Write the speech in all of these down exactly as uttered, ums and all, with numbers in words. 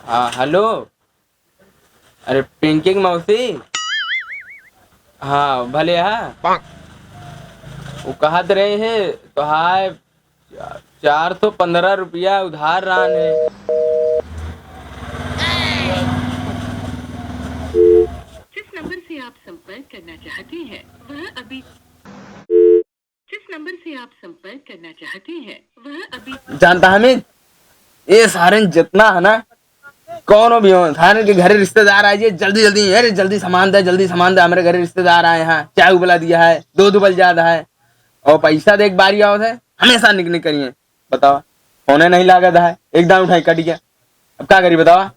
हाँ, हेलो। अरे, पिंकी की मौसी? हाँ, भले हा। वो कहत रहे हैं, तो हाय, चार सौ पन्द्रह रुपया उधार रहन है। जिस नंबर से आप संपर्क करना चाहते हैं, वह अभी, जिस नंबर से आप संपर्क करना चाहते हैं, वह अभी जानता हमें, ये सारे जितना है ना, कौनो भी हो, सारे के घरे रिश्तेदार आए, जल्दी जल्दी, "अरे जल्दी सामान दे, जल्दी सामान दे, हमारे घरे रिश्तेदार आए हैं, चाय उबला दिया है, दूध उबल जाता है।" और पैसा दे एक बारी आवत है, हमेशा निक निक करिए। बतावा, फोने नहीं लागत है, एक दाम उठाई कट गया। अब का करी बतावा?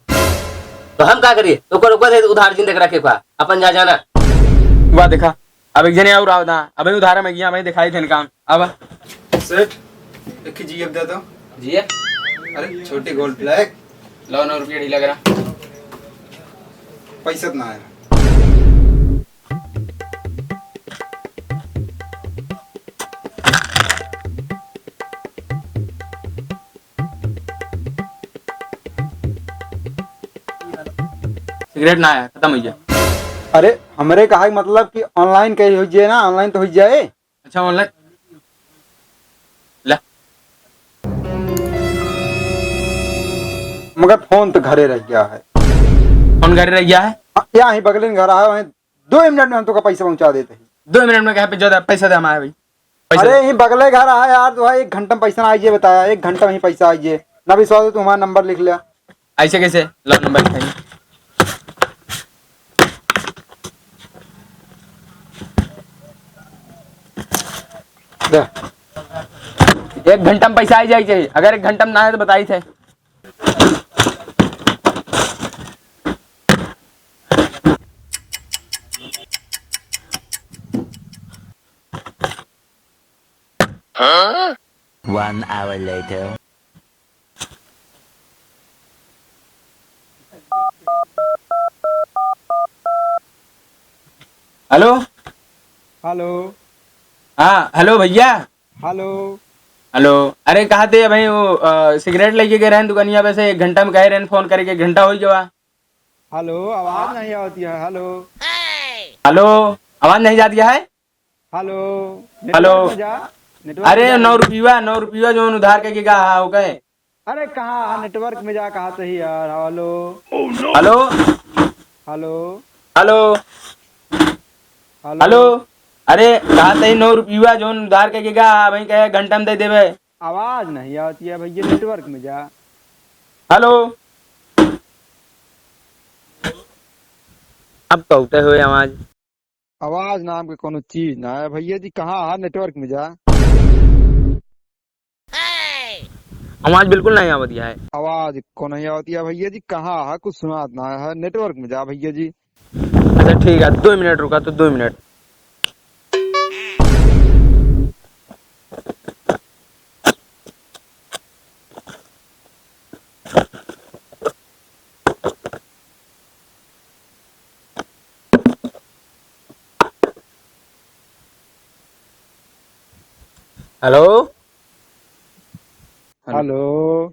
तो हम का करी? तो ओकर, ओकर से उधार जिन देख रखे का, अपन जा जाना। वाह देखा, अब एक जने और आवत है, अबे उधार में गया, अबे दिखाई थे काम। अब सेठ, एक ही जीएफ दे दो। जीएफ? अरे छोटी गोल्ड ब्लैक। लो नौ रुपया ढीला करा। पैसा तो ना आया। सिगरेट ना आया, खत्म हो गया। अरे, हमरे कहा के मतलब कि online कहीं हो जाए ना, online तो हो जाए। अच्छा, online। ले। मगर फोन तो घरे रह गया है। फोन घरे रह गया है? हाँ, यहाँ ही बगल में घर आया है, वहीं दो मिनट में हम तो का पैसा पहुँचा देते हैं। दो मिनट में कहे पे ज्यादा पैसा दे हमारे भाई। पैसा अरे, दे। यहीं बगले घर आया यार, तो है, एक घंटा में पैसा ना आइए बताया, एक घंटा में ही पैसा आइए। ना विश्वास हो तो हमारा नंबर लिख लिया। ऐसे कैसे? लो नंबर लिखाइए। दे। एक घंटा में पैसा आ जाए चाहिए, अगर एक घंटा में ना आए तो बताई थे। One hour later. हेलो। हेलो। हाँ, हेलो भैया। हेलो। हेलो। अरे, कहा थे भाई, वो, अ, सिगरेट लेके गए रहन दुकानिया पे से, एक घंटा में कहे रहन फोन करे के, एक घंटा हो गया। हेलो, आवाज नहीं आती है। हेलो। हेलो, आवाज नहीं जाती है? हेलो, हेलो। Network में जा, network अरे, में जा। नौ रुपया, नौ रुपया जो उधार के गिगा हा, ओके। अरे, कहाँ हा? Network में जा, कहा थे यार। हेलो। हेलो। हेलो। हेलो। हेलो। हेलो। अरे, कहा थे नौ रुपया जो उधार के गिगा हा, भाई कहे घंटा में दे देवे। आवाज नहीं आती है भैया, network में जा। हेलो। अब तो उठे हुए आवाज। आवाज नाम के कोनो चीज ना है भैया जी, कहाँ है? Network में जा। आवाज बिल्कुल नहीं आवत है। आवाज को नहीं आवत है भैया जी, कहाँ है? कुछ सुनात ना है, network में जा भैया जी। अच्छा ठीक है, दो मिनट रुका तो दो मिनट। हेलो। हेलो।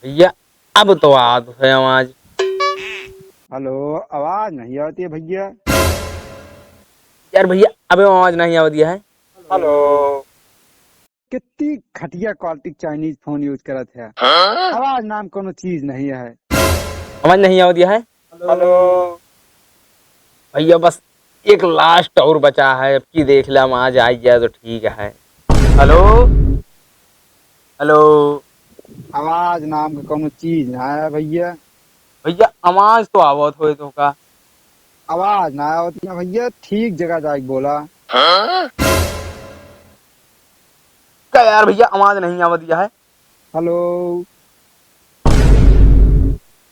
भैया, अब तो आवत है आवाज। हेलो, आवाज नहीं आती है भैया। यार भैया, अबे आवाज नहीं आवत है। हेलो। कितनी घटिया quality Chinese phone use करत है। हाँ? आवाज नाम कोनो चीज नहीं है। आवाज नहीं आवत है। हेलो। भैया बस एक last और बचा है, अब की देख ले, आवाज आ जाए तो ठीक है। हेलो, हेलो। आवाज नाम के कोनो चीज ना है भैया। भैया आवाज तो आवत होए तो का? आवाज ना आवत है भैया, ठीक जगह जाके बोला। हाँ? का यार भैया आवाज नहीं आवत है। हेलो।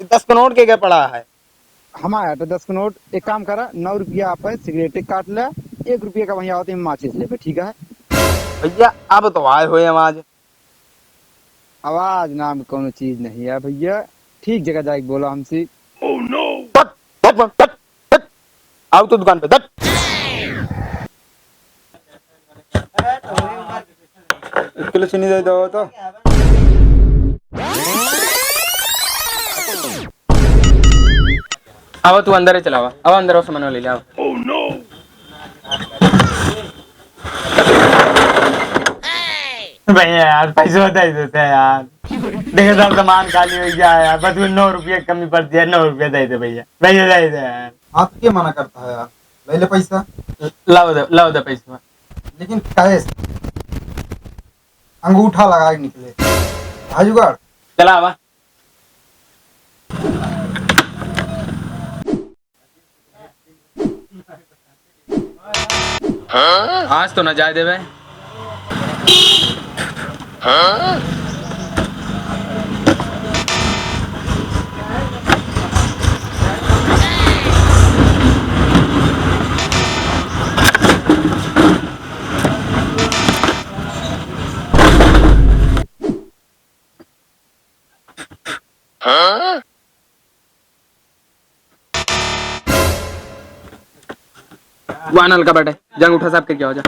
ये दस के नोट के क्या पड़ा है? हमारा तो दस के नोट, एक काम करा, नौ रुपया आप सिगरेट काट ले, एक रुपया का वहीं आवत है माचिस ले, ठीक है? भैया, अब तो आए हुए आवाज। आवाज नाम कोनो चीज नहीं है भैया, ठीक जगह जाके बोला हमसे। Oh no! तट, तट, तट, तट। आओ तो दुकान पे, तट। एक किलो चीनी दे दो तो। आवा, तू अंदर ही चलावा, आवा अंदर, आवा, सामान ले ले, आवा। भैया यार, पैसा दे देते हैं यार, देखो सब सामान खाली हो गया है यार, बस वो नौ रुपये कमी पड़ती है, नौ रुपये दे दे भैया, भैया दे दे यार। हाथ के मना करता है यार, ले ले पैसा। लाओ दे, लाओ दे पैसा। लेकिन कैश, अंगूठा लगा के निकले। भाई जुगाड़। चला आवा। आज तो ना जाए देवे। वहाँ नलका बाटे, जा अंगूठा साफ करके आओ, जा।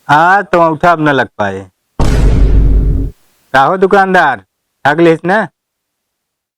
आज तो अंगूठा अब न लग पाए। का हो दुकानदार, ठग लेस ना?